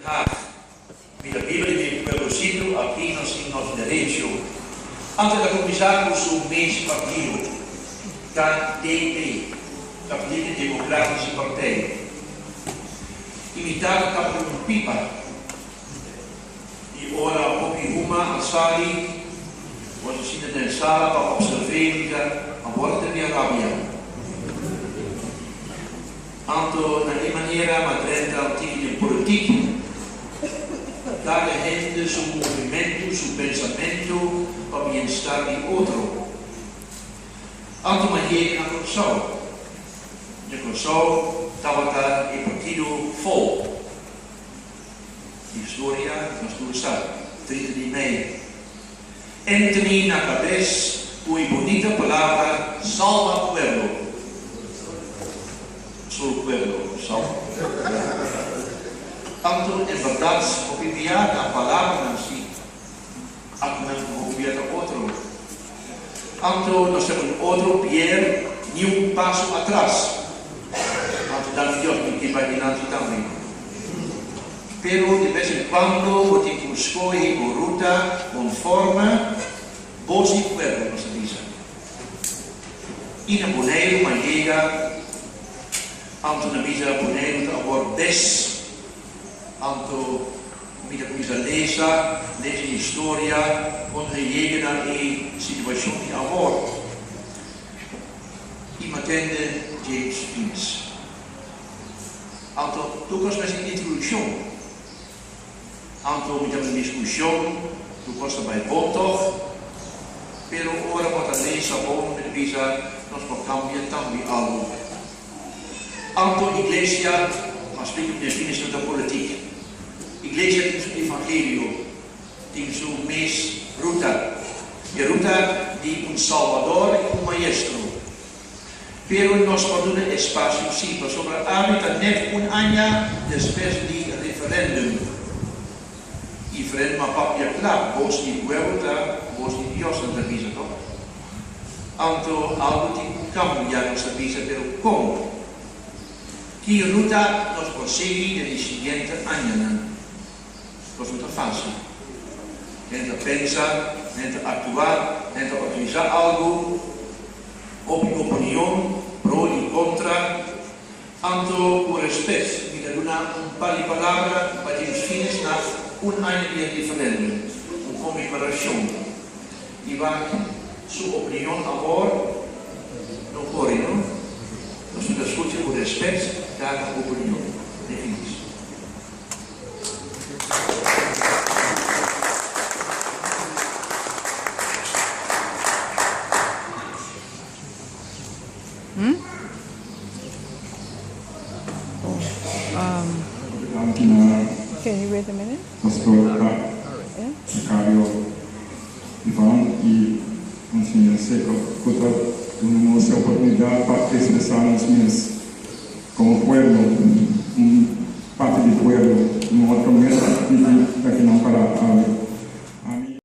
Haag. Mi ta biba den e pueblosito aki nos tin nos derecho. Antes ta kuminsá ku su mes partido, KDP, Katholieke Democratische Partij. I mi tata tabata un pipa. I ora hopi huma a sali, nos a sinta den sala pa observ'é mi ta awor ta bia rabia. Anto na e manera m'a drenta un tiki den politik. Kada hende su movimentu, su pensamentu pa bienstar di otro. Anto m'a yega na Kòrsou. Na Kòrsou tabata e partido Volt. Historia nos tur sa, 30 di mei. Anthony na kabes ku e bunita palabra salba pueblo. Solo pueblo, salba pueblo. Tantu en bèrdat hopi bia ta palabranan si, aktonan hopi bia ta otro. Anto nos ta un otro pier ni un paso atras. Anto danki Dios mi ke bai dilanti tambe. Pero de bes en cuando bo tin cu scoge bo ruta conforme bos di pueblo, nos ta bisa. Y na Boneiru m'a yega, anto na bisa Boneiru ta awor bes, anto mi ta cuminsa lesa, lesa historia con ta yega na e situacion di awor. Y m'a tende James Fines. Anto tur kos mester introdukshon. Anto mi ta un diskushon, tur kos ta bai bon tòg. Pero ora bo ta lesa bon mi ta bisa nos por kambia tambe algu. Anto iglesia, mas splika mi definishon ta politik. Iglesia tin su evangelio, tin su mes ruta. E ruta di un salbador i un maestro. Pero nos por duna espasio sí, pasobra ami ta net un aña despues di referendum. I referendum a papia kla, bos di pueblo ta bos di Dios, nan ta bisa toch? Anto algo tin ku kambia, nos ta bisa, pero kon? Ki ruta nos por sigui den e siguiente añanan? Nos no ta fácil. Hende ta pensa, hende ta aktua, hende ta organisá algu, hopi opinion, pro i kontra. Anto ku rèspèt mi ta duna un par di palabra pa James Fines na un aña di e referèndum, un konmemorashon. I wak su opinion awor no kore no. Nos ta skucha ku rèspèt kada opinion. De Fines. Danki na Pastor Macario Ivan y Monseñor Seco cu ta duna nos e oportunidad pa expresa.